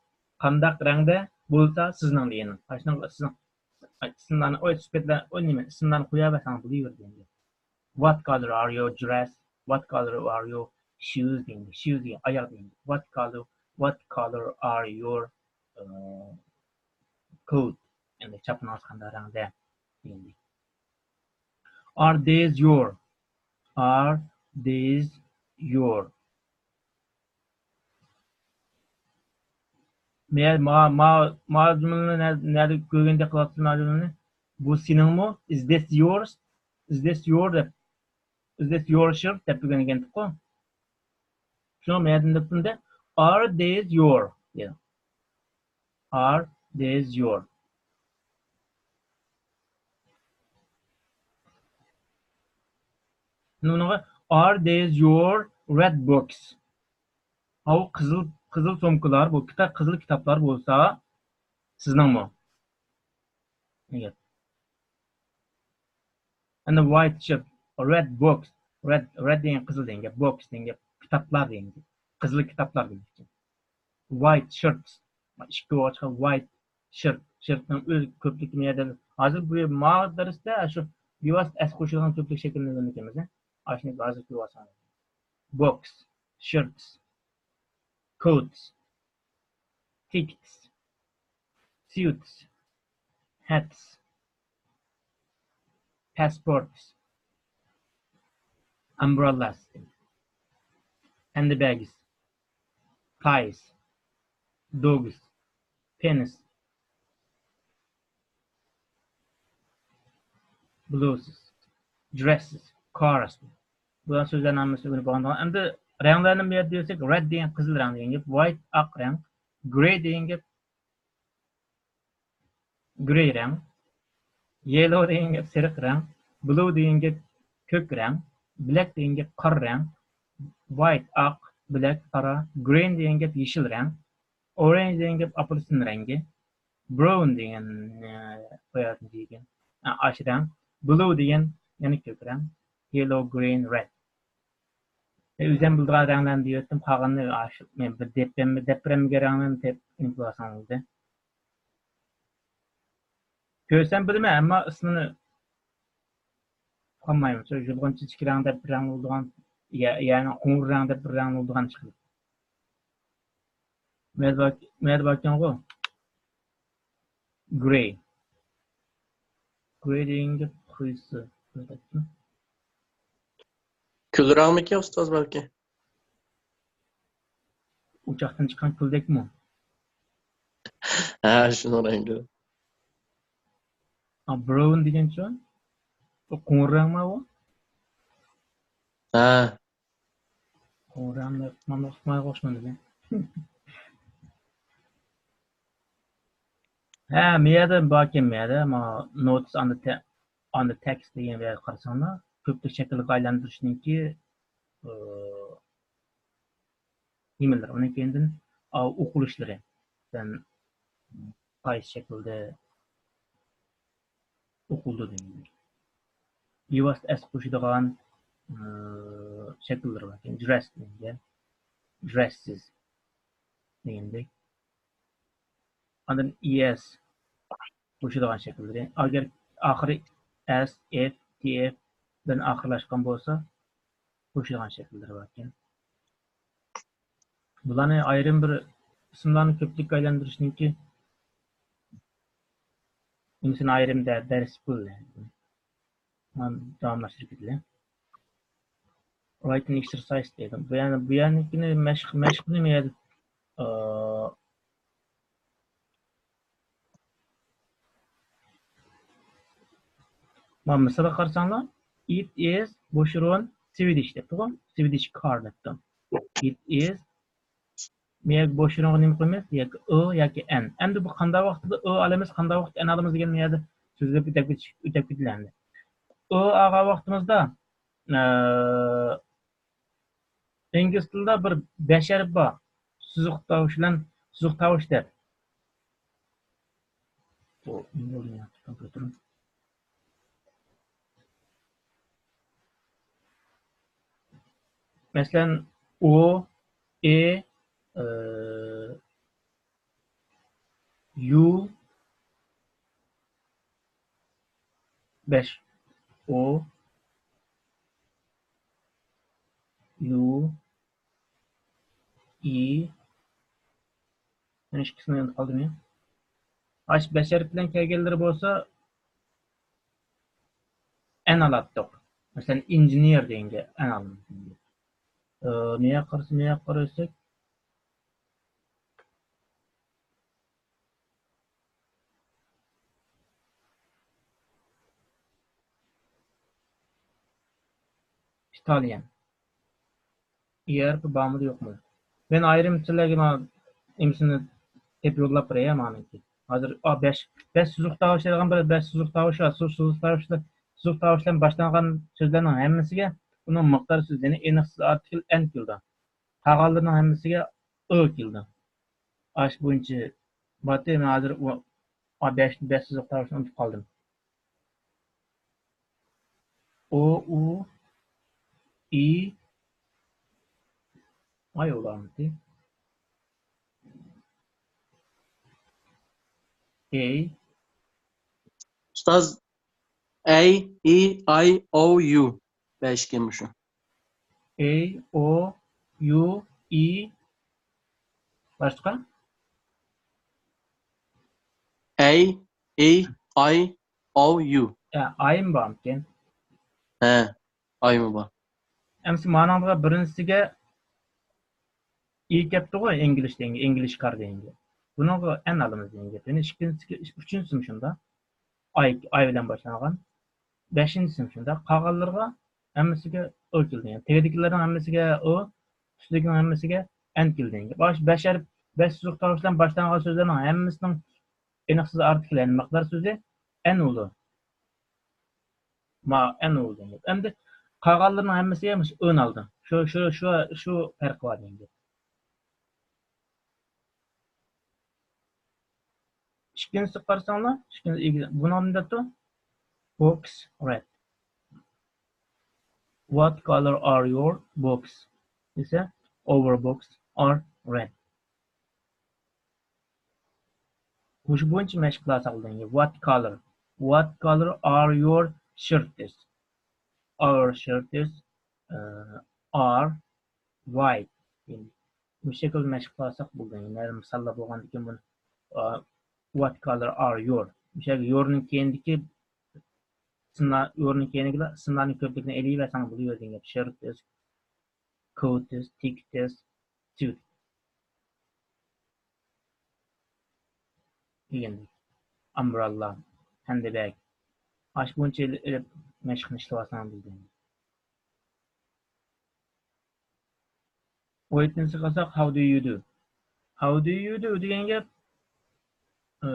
قانداق رەڭدە بولسا سىزنىڭ دېگەن. ئاشۇنىڭ سىزنىڭ ئىسىملارنى، ئوي، سۈپەتلەر، ئوي، نېمە، ئىسىملارنى قويۇۋەرسەڭ بولۇۋېرىدۇ ئەمدى. What color are your dress? What color are your shoes دېگەن. Shoes دېگەن، ئاياغ دېگەن. What color, what color are your, uh, coat? ئەمدى چاپىنىڭىز قانداق رەڭدە دېگەندەك. Are these your? Are these your? مە-، ما-، ما-، ما جۈملىنى نە-، نەدە كۆرگەندەك قىلىۋاتىسىز ما جۈملىنى؟ بۇ سېنىڭمۇ؟ Is this yours? Is this your دەپ، Is this your shirt دەپ ئۆگەنگەنتۇققۇ. شۇڭا مەدىن دەپتىمدە، Are these your? دېدىم. Are these your? بۇنىڭغا، Are these your red books? ئاۋۇ قىزىل، قىزىل سومكىلار، بۇ كىتاب، قىزىل كىتابلار بولسا سىزنىڭمۇ؟ دېگەن. And the white shirt, red books. Red, red دېگەن قىزىل دېگەن گەپ، books دېگەن گەپ، كىتابلار دېگەن گەپ. قىزىل كىتابلار دېگەن گەپ. White shirts. ئىككى ئوغۇچقا white shirt. Shirtنىڭ ئۆز كۆپلۈكى نەدە؟ ھازىر بۇ ما دەرستە شۇ بىۋاسىتە ئەس قوشۇلغان كۆپلۈك شەكلىنى ئۆگەنگەنمىز. ئاشۇنى ھازىر كۆرۈۋالساڭلار. Books, shirts, coats, tickets, suits, hats, passports, umbrellas, handbags, ties, dogs, pens, blouses, dresses, cars. بۇلار سۆزلەرنىڭ ھەممىسىنى ئۆگىنىپ بولغاندىن كېيىن، ئەمدى رەڭلەرنى بۇ يەردە دېسەك، red دېگەن قىزىل رەڭ دېگەن گەپ، white ئاق رەڭ، grey دېگەن گەپ گرېي رەڭ، يېللو دېگەن گەپ سېرىق رەڭ، بلۇ دېگەن گەپ كۆك رەڭ، بلەك دېگەن گەپ قارا رەڭ، ۋايت ئاق، بلەك قارا، گرىن دېگەن گەپ يېشىل رەڭ، ئورېنج دېگەن گەپ ئاپېلسىن رەڭگى، بىراۋۇن دېگەن، ئە، قوياتتىم دېگەن، ئە، ئاش رەڭ، بلۇ دېگەن يەنە كۆك رەڭ، يېللو، گرىن، رەد. ئۆزۈم بىلىدىغان رەڭلەرنى دېيىۋەتتىم، قالغىنىنى ئاشۇ مەن بىر دەپ بەرمە-، دەپ بەرمىگەن رەڭلەرنى دەپ ئېنىقلىۋالساڭ بولدى. كۆرسەم بىلىمەن، ئەمما ئىسمىنى ئۇقالمايمەن. شۇ يۇلغۇن چېچىكى رەڭ دەپ بىر رەڭ بولىدىغان، يە-، يەنى قوڭۇر رەڭ دەپ بىر رەڭ بولىدىغان چىقىدۇ. مەدە بار-، مەدە باركەنغۇ؟ گرېي. گرېي دېگەن گەپ قايسى؟ كۈل رەڭمىكىن، ئۇستاز، بەلكى؟ ئوچاقتىن چىققان كۈلدەكمۇ؟ ھە، شۇنىڭ رەڭگى. ئا، براۋۇن دېگەنچۇ؟ ئۇ قوڭۇر رەڭما ئۇ؟ ھە. ئۇ رەڭنى مانا ئۇقماي قوشمىدى. ھە، مەيەردە باركەن، مەيەردە، ما، notice on the te-، on the text دېگەن يەرگە قارىساڭلار، كۆپلۈك شەكىلگە ئايلاندۇرۇشنىڭكى، ئى، نېمىلىرى، ئۇنىڭ كەينىدىن، ئا، ئوقۇلۇشلىرى. مەسىلەن، قايسى شەكىلدە ئوقۇلىدۇ دېگەندەك. بىۋاسىتە ئەس قوشىدىغان، ئى، شەكىللىرى بار. dress دېگەن، dresses دېگەندەك. ئاندىن ئىي ئېس قوشىدىغان شەكىللىرى. ئەگەر ئاخىرى ئەس، ئېف، تى ئېف بىلەن ئاخىرلاشقان بولسا، قوشىدىغان شەكىللىرى باركەن. بۇلارنى ئايرىم بىر ئىسىملارنى كۆپلۈككە ئايلاندۇرۇشنىڭكى نېمىسىنى ئايرىم دە-، دەرس بولدى. داۋاملاشتۇرۇپ كېتىلى. Writing exercise دەيدۇ. بۇ يەنى، بۇ يەرنىڭكىنى مەشىق، مەشىق نېمە يەردە؟ ئى، مانا مىسالغا قارىساڭلار، it is بوش ئورۇن Swedish دەپتىغۇ. Swedish car دەپتۇ. It is، مەيەرگە بوش ئورۇنغا نېمە قويىمىز؟ ياكى ئو ياكى ئەن. ئەمدى بۇ قانداق ۋاقىتتا ئو ئالىمىز، قانداق ۋاقىتتا ئەن ئالىمىز دېگەن مەيەردە سۆزلەپ ئۆتەپ كېتىش، ئۆتەپ كېتىلە ئەمدى. ئو ئالغان ۋاقتىمىزدا، ئە، ئىنگلىز تىلىدا بىر بەش ھەرپ بار. سوزۇق تاۋۇش بىلەن سوزۇق تاۋۇش دەپ. بۇ، مەسىلەن، ئو، ئې، ئى، يۇ، بەش، ئو، يۇ، ئى، يەنە ئىككىسىنى ئۇنتۇپ قالدىم يا. ئاشۇ بەش ھەرپ بىلەن كەلگەنلىرى بولسا، ئەن ئالاتتۇق. مەسىلەن، ئىنژېنېر دېگەنگە ئەن ئالىمىز. ئى، نېياققا قارىسا، نېياققا قارىساق، ئىتالىيەن. ئى ھەرپى بارمىدى، يوقمىدى؟ مەن ئايرىم سىلەرگە مانا نېمىسىنى دەپ يوللاپ بېرەي، مانىڭكى. ھازىر، ئا، بەش، بەش سوزۇق تاۋۇش دەيدىغان بىر بەش سوزۇق تاۋۇش بار. سو-، سوزۇق تاۋۇشلار، سوزۇق تاۋۇش بىلەن باشلانغان سۆزلەرنىڭ ھەممىسىگە ئۇنىڭ مىقدار سۆزى، يەنى ئېنىقسىز ئارتىكىل ئەن كېلىدۇ. قالغانلىرىنىڭ ھەممىسىگە ئۆ كېلىدۇ. ئاشۇ بويىچە باتى، مەن ھازىر ئۇ، ئا، بەش، بەش سوزۇق تاۋۇشنى ئۇنتۇپ قالدىم. ئو، ئۇ، ئى، ئاي ئۇلامىتى. ئەي. ئۇستاز، ئەي، ئى، ئاي، ئو، يۇ. بەش ئىكەن مۇشۇ. ئەي، ئو، يۇ، ئى. باشقا؟ ئەي، ئى، ئاي، ئو، يۇ. ھە، ئايمۇ بارمىكىن؟ ھە، ئايمۇ بار. ئەمسە مانىڭغا بىرىنچىسىگە ئى كەپتىغۇ، ئىنگلىش دېگەنگە، ئىنگلىش كار دېگەنگە. بۇنىڭغا ئەن ئالىمىز دېگەن گەپ. يەنى ئىككىنچىسىگە، ئۈچىنچىسىمۇ شۇنداق. ئاي، ئاي بىلەن باشلانغان. بەشىنچىسىمۇ شۇنداق. قالغانلىرىغا ھەممىسىگە ئو كېلىدۇ. يەنى تېگىدىكىلەرنىڭ ھەممىسىگە ئو، ئۈستىدىكىنىڭ ھەممىسىگە ئەن كېلىدۇ. باش، بەش ھەرپ، بەش سوزۇق تاۋۇش بىلەن باشلانغان سۆزلەرنىڭ ھەممىسىنىڭ ئېنىقسىز ئارتىكىل، يەنى مىقدار سۆزى ئەن بولىدۇ. ما، ئەن بولىدۇ. ئەمدى قالغانلىرىنىڭ ھەممىسىگە مۇشۇ ئۆنى ئالدىم. شۇ، شۇ، شۇ، شۇ پەرقى بار دېگەن گەپ. ئىككىنچىسىگە قارىساڭلار، ئىككىنچى ئىگە-، بۇنىڭ نېمە دەپتۇ؟ Books read. What color are your books? دېسە، our books are red. مۇشۇ بويىچە مەشىق قىلساق بولىدۇ. What color? What color are your shirts? Our shirts, uh, are white. مۇشۇ شەكىلدە مەشىق قىلساق بولىدۇ. يەنە مىساللار بولغاندىكىن بۇنى، uh, what color are your؟ مۇشۇ يەردە your نىڭ كەينىدىكى ئىسىملار، your نىڭ كەينىدىكى ئىسىملارنىڭ كۆپلۈكىنى ئېلىۋەرسەڭ بولىدۇ دېگەن گەپ. Shirts، coats، tickets، suit. دېگەندەك. ئامبراللا، ھەندىبەگ. ئاشۇ بويىچە ئېلىپ، ئېلىپ مەشىقنى ئىشلىۋالساڭ بولىدۇ. ئۇ ئېيتقىنىنى قىلساق، how do you do? How do you do دېگەن گەپ، ئى،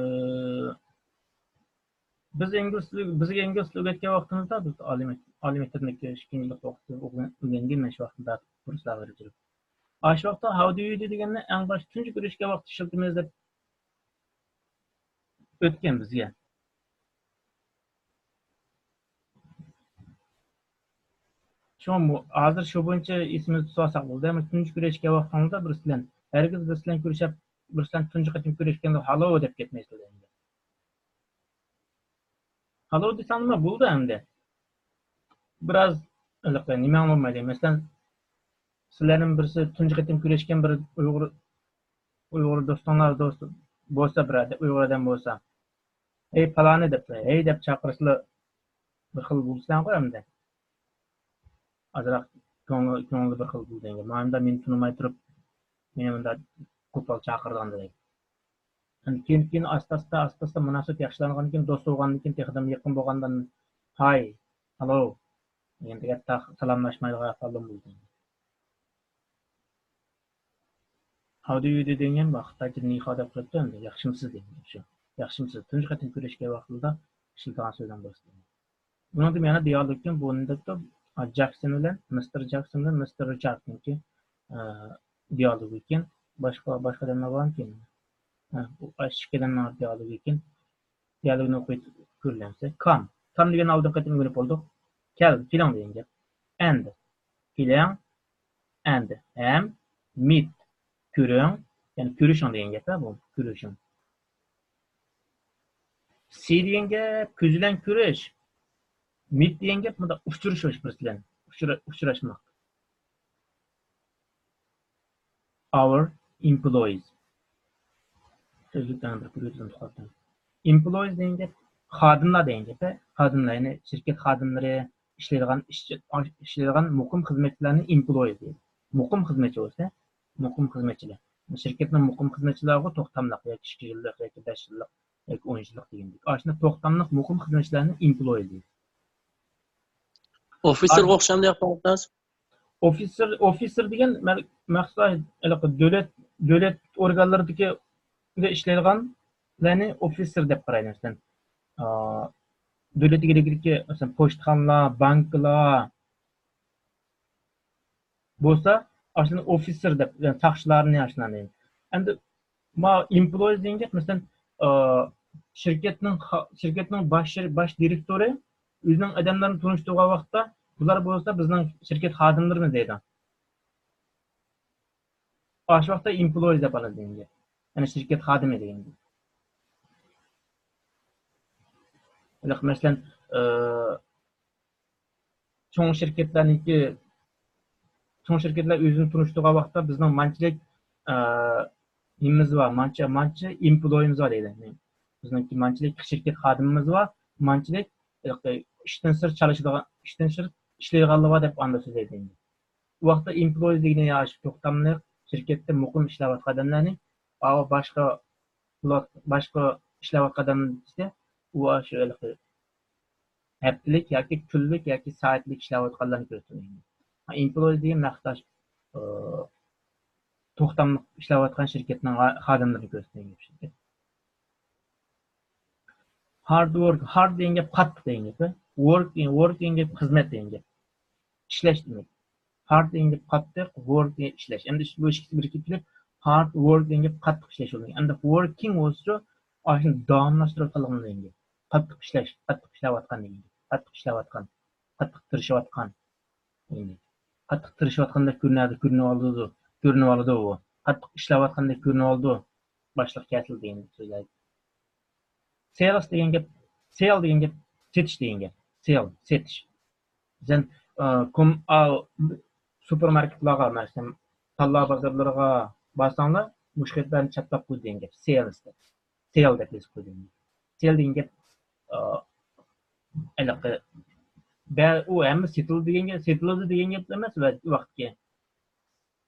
بىز ئىنگلىز تىلى، بىزگە ئىنگلىز تىلى ئۆگەتكەن ۋاقتىمىزدا، بىز ئالىي مەك-، ئالىي مەكتەپتىكى ئىككىنچى يىللىق ۋاقىتتا ئۆگەن-، ئۆگەنگەن مەن شۇ ۋاقىتتا كۇرسلارغا كىرىپ. ئاشۇ ۋاقىتتا how do you do دېگەننى ئەڭ باشتا تۇنجى كۆرۈشكەن ۋاقىتتا ئىشلىتىمىز دەپ ئۆتكەن بىزگە. شۇڭا مۇ-، ھازىر شۇ بويىچە ئېسىمىزدە تۇتۇۋالساق بولدى. ئەمما تۇنجى كۆرۈشكەن ۋاقتىڭىزدا بىرسى بىلەن، ھەرگىز بىرسى بىلەن كۆرۈشۈپ، بىرسى بىلەن تۇنجى قېتىم كۆرۈشكەندە ھالو دەپ كەتمەيسىلەر ئەمدى. ھالو دېسەڭلارمۇ بولدى ئەمدى. بىراز ھېلىقى نېمەڭ بولمايدۇ. مەسىلەن، سىلەرنىڭ بىرسى تۇنجى قېتىم كۆرۈشكەن بىر ئۇيغۇر، ئۇيغۇر دوستۇڭلار دوست بولسا، بىر ئادەم، ئۇيغۇر ئادەم بولسا، «ھەي، پالانى» دەپ، «ھەي» دەپ چاقىرسىلا، بىر خىل بولىسىلەرغۇ ئەمدى. ئازراق كۆڭلى، كۆڭلى بىر خىل بولىدۇ. مانا مېنى تونۇماي تۇرۇپ، مېنى مۇنداق قوپال چاقىرىدىغان دېدى. كېيىن، كېيىن ئاستا، ئاستا، ئاستا، ئاستا مۇناسىۋەت ياخشىلانغاندىن كېيىن، دوست بولغاندىن كېيىن، تېخىدىن يېقىن بولغاندىن، «ھاي، ھالو» دېگەندەك ھەتتا سالاملاشمايدىغان ئەھۋالدىن بولدى. «How do you do» دېگەن خىتايچە «نىخاۋ» دەپ قويۇپتۇ ئەمدى. «ياخشىمسىز» دېگەن گەپ شۇ. «ياخشىمسىز»، تۇنجى قېتىم كۆرۈشكەن ۋاقتىدا ئىشلىتىدىغان سۆزنىڭ بىرسى. بۇنىڭدا يەنە دىيالوگ ئىكەن، بۇ نېمە دەپتۇ؟ جاكسون بىلەن، مىستېر جاكسون بىلەن مىستېر رىچاردنىڭكى، ئە، دىيالوگى ئىكەن. باشقا، باشقا ئادەملەر بارمىكىن؟ ھە، بۇ ئىككى ئادەمنىڭ دىيالوگى ئىكەن. دىيالوگنى ئوقۇپ كۆرۈلەمسە. كام. كام دېگەننى ئالدىنقى قېتىم ئۆگىنىپ بولدۇق. كەل، كېلىڭ دېگەن گەپ. ئەند. كېلىڭ. ئەند. ھەم. مىت. كۆرۈڭ. يەنى كۆرۈشۈڭ دېگەن گەپ بۇ. كۆرۈشۈڭ. سى دېگەن گەپ كۆز بىلەن كۆرۈش. مىت دېگەن گەپ مۇنداق ئۇچرىشىش بىرسى بىلەن. ئۇچرا-، ئۇچراشماق. Our employees. سۆزلۈكتە بىر كۆرۈۋېتىمىز. ئېمپلويىز دېگەن گەپ خادىملار دېگەن گەپ. خادىملار، يەنى شىركەت خادىملىرى، ئىشلەيدىغان ئىشچى، ئىشلەيدىغان مۇقىم خىزمەتچىلەرنى ئېمپلويىز دەيدۇ. مۇقىم خىزمەتچى بولسا، مۇقىم خىزمەتچىلەر. شىركەتنىڭ مۇقىم خىزمەتچىلىرىغۇ توختاملىق، ياكى ئىككى يىللىق، ياكى بەش يىللىق، ياكى ئون يىللىق دېگەندەك. ئاشۇنداق توختاملىق مۇقىم خىزمەتچىلەرنى ئېمپلويىز دەيدۇ. ئوفىسېرغا ئوخشامدۇ ياقتا ئوخشاش؟ ئوفىسېر، ئوفىسېر دېگەن مە-، مەخسۇس ھېلىقى دۆلەت، دۆلەت ئورگانلىرىدىكى ئىشلەيدىغانلارنى ئوفىسېر دەپ قارايدۇ. مەسىلەن، ئا، دۆلەت ئىگىلىكىدىكى، مەسىلەن، پوچتىخانىلار، بانكىلار بولسا، ئاشۇلارنى ئوفىسېر دەپ، يەنى ساقچىلارنى ئاشۇلارنى. ئەمدى ما ئېمپلويىز دېگەن گەپ، مەسىلەن، ئا، شىركەتنىڭ خا-، شىركەتنىڭ باش، باش دىرېكتورى ئۆزىنىڭ ئادەملىرىنى تونۇشتۇرغان ۋاقىتتا، بۇلار بولسا بىزنىڭ شىركەت خادىملىرىمىز دەيدۇ. ئاشۇ ۋاقىتتا ئېمپلويىز دەپ ئالىدۇ دېگەن گەپ. يەنى شىركەت خادىمى دېگەن گەپ. ھېلىقى مەسىلەن، ئا، چوڭ شىركەتلەرنىڭكى، چوڭ شىركەتلەر ئۆزىنى تونۇشتۇرغان ۋاقىتتا بىزنىڭ مانچىلىك، ئە، نېمىمىز بار، مانچە، مانچە ئېمپلويىمىز بار دەيدۇ. بىزنىڭكى مانچىلىك شىركەت خادىمىمىز بار، مانچىلىك، ھېلىقى ئىشتىن سىرت چالىشىدىغان، ئىشتىن سىرت ئىشلەيدىغانلار بار دەپ ئانداق سۆزلەيدۇ. ئۇ ۋاقىتتا ئېمپلويىز دېگىنى يا شۇ توختاملىق شىركەتتە مۇقىم ئىشلەۋاتقان ئادەملەرنى، ئاۋۇ باشقا، باشقا ئىشلەۋاتقان ئادەم دېسە، ئۇ شۇ ھېلىقى ھەپتىلىك ياكى كۈنلۈك ياكى سائەتلىك ئىشلەۋاتقانلارنى كۆرسىتىدۇ. ئېمپلويىز دېگەن مەخسۇس، ئى، توختاملىق ئىشلەۋاتقان شىركەتنىڭ خادىملىرىنى كۆرسىتىدۇ. ھارد ۋورك، ھارد دېگەن گەپ قاتتىق دېگەن گەپ. ۋورك، ۋورك دېگەن گەپ خىزمەت دېگەن گەپ. ئىشلەش دېمەك. ھارد دېگەن گەپ قاتتىق، ۋورك دېگەن ئىشلەش. ئەمدى بۇ ئىككىسى بىرىكىپ كېلىپ، ھارد ۋورك دېگەن گەپ قاتتىق ئىشلەش بولىدۇ. ئەمدى ۋوركىڭ بولسىچۇ، ئاشۇنى داۋاملاشتۇرۇۋاتقانلىقىنى دېگەن گەپ. قاتتىق ئىشلەش، قاتتىق ئىشلەۋاتقان دېگەن گەپ. قاتتىق ئىشلەۋاتقان، قاتتىق تىرىشىۋاتقان دېگەن گەپ. قاتتىق تىرىشىۋاتقاندەك كۆرۈنەدۇ، كۆرۈنۈۋالىدۇ، كۆرۈنۈۋالىدۇ ئۇ. قاتتىق ئىشلەۋاتقاندەك كۆرۈنۈۋالىدۇ. باشلىق كەسىل دېگەن سۆزلەر. سېلس دېگەن گەپ، سېل دېگەن گەپ، سېتىش دېگەن گەپ. سېل، سېتىش. سەن، ئا، كوم-، ئا، سۇپېرماركېتلارغا، مەسىلەن، تاللا بازارلىرىغا بارساڭلار، مۇشۇ خەتلەرنى چاپلاپ قوي دېگەن گەپ. سېلس دەپ. سېل دەپ يېزىپ قوي دېگەن گەپ. سېل دېگەن گەپ، ئا، ھېلىقى، بە-، ئۇ ھەممە سېتىلدى دېگەن گەپ، سېتىلدى دېگەن گەپ ئەمەس، ۋە-، ۋاقىتكى.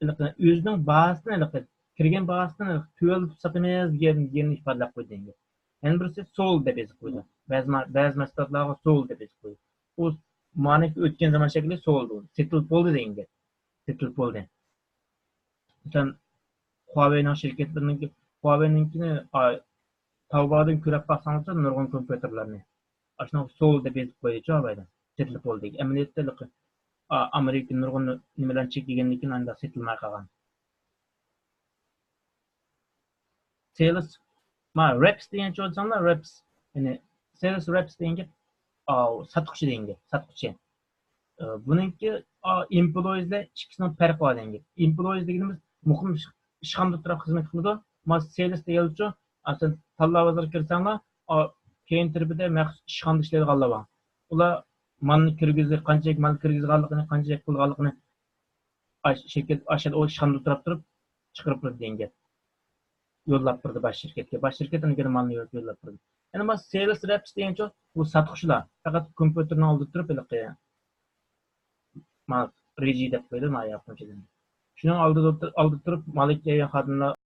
ھېلىقى ئۆزىنىڭ باھاسىنى ھېلىقى كىرگەن باھاسىدىن ھېلىقى تۆۋەنلىتىپ ساتىمىز دېگەن، دېگەننى ئىپادىلەپ قويدى دېگەن گەپ. يەنە بىرسى سولد دەپ يېزىپ قويدى. بەزى ما-، بەزى مەھسۇلاتلارغا سولد دەپ يېزىپ قويدى. ئۇ مانىكى ئۆتكەن زامان شەكلى سولد بولدى. سېتىل بولدى دېگەن گەپ. سېتىل بولدى. مەسىلەن، خۇاۋېينىڭ شىركەتلىرىنىڭكى، خۇاۋېينىڭكىنى، ئا، تاۋباودىن كۆرۈپ باقساڭلار نۇرغۇن كومپيۇتېرلارنى. ئاشۇنىڭ سولد دەپ يېزىپ قويدىچۇ ئاۋايدا. سېتىلىپ بولدى. ئەمەلىيەتتە ھېلىقى، ئا، ئامېرىكا نۇرغۇن نېمىلەرنى چەكلىگەندىن كېيىن ئانداق سېتىلماي قالغان. سېلس، ما، رېپس دېگەنچە ئويلىساڭلار، رېپس. يەنى سېلس رېپس دېگەن گەپ، ئاۋۇ، ساتقۇچى دېگەن گەپ، ساتقۇچى. ئە، بۇنىڭكى، ئا، ئېمپلويىزلار ئىككىسىنىڭ پەرقى بار دېگەن گەپ. ئېمپلويىز دېگىنىمىز مۇقىم ئىش-، ئىشخانىدا تۇرۇپ خىزمەت قىلىدۇ. ما، سېلس دېگەنچۇ، ئا، سەن تاللا بازىرىغا كىرسەڭلار، ئا، كەينى تەرىپىدە مەخسۇس ئىشخانىدا ئىشلەيدىغانلار بار. ئۇلار مالنى كىرگۈزدى، قانچىلىك مال كىرگۈزگەنلىكىنى، قانچىلىك قىلغانلىقىنى، ئاش-، شىركەت ئاشۇ ئۇ ئىشخانىدا تۇرۇپ تۇرۇپ چىقىرىپ بېرىدۇ دېگەن گەپ. يوللاپ بېرىدۇ باش شىركەتكە. باش شىركەت ئاندىن كېيىن مالنى يوللاپ بېرىدۇ. يەنى ما سېلس رېپس دېگەنچۇ، بۇ ساتقۇچىلار. پەقەت كومپيۇتېرنىڭ ئالدىدا تۇرۇپ ھېلىقى، ما، رېجى دەپ قويىدۇ، ما، ياپونچىدا. شۇنىڭ ئالدىدا تۇر-، ئالدىدا تۇرۇپ مالىككە خادىملار